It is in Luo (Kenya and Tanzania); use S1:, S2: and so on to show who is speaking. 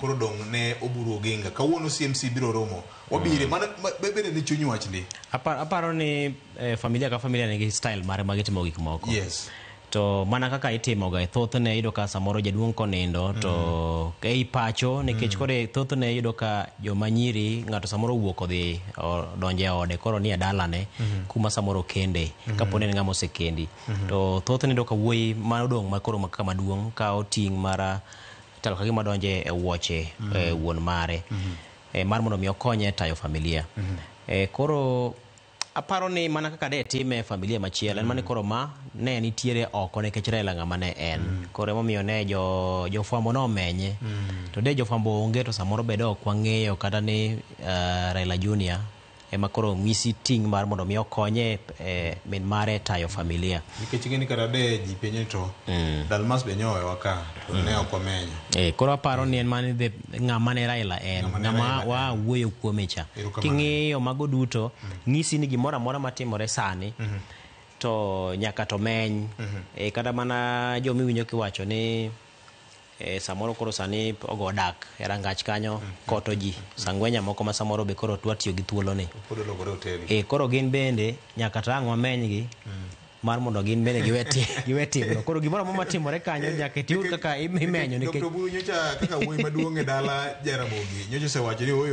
S1: Koro dong' ne Oburu Oginga. Kawuono CMC biro romo. Wabire mana bende ne chuny wachni.
S2: Aparo ni familia ka familia nigi style mare ma gitimo gik moko. To mana kaka itimoga e thothne iyudo ka samoro jaduong' konindo to ei pacho nikech koro thothne iyudo ka joma nyiri ng'ato samoro owuok odhi odonjo e ode koro nie dalane kuma samoro okende kapo ni en ng'ama osekendi. To thothne iyudo ka wuoyi ma odong' ma koro kaka maduong' kawo ting' mar chalo ka gima donjo e wuoche wuon mare mar mondo mi okonye e tayo familia. Koro aparo ni mana kaka de time e familia machielo en mana ni koro ma ne nitiere oko nikech Raila ng'ama ne en. Koro emomiyo ne jofwambo nomenye. To de jofwambo onge to samoro be de ok wang'eyo kata ni Raila Junior ema koro ng'isi ting' mar mondo mi okonye min mare tayo familia.
S1: Nikech ing'e ni kata de ji penjo ni to Dalmas be nyowewa ka to ne ok wamenyo.
S2: Koro aparo ni en mana ng'ama ne Raila en, ng'ama wa wuoyo kuome cha. King'iyo mago duto, ng'isi ni gimoro amora matimore sani to nyaka to meny. Kata mana jomiwinjo kiwacho ni samoro koro sani ogo dak e rangach kanyo koto ji sangwenya moko ma samoro be koro dwa tiyo gi thuoloni. Koro gin bende nyaka to ang' wamenygi mar mondo gin bende giwe timno. Koro gimoro amora matimore kanyo nyaka itiur kaka imenyo nikech
S1: Dr. Oburu nyocha kaka wuoyi maduong' e dala Jaramogi nyocha osewacho ni ooyo.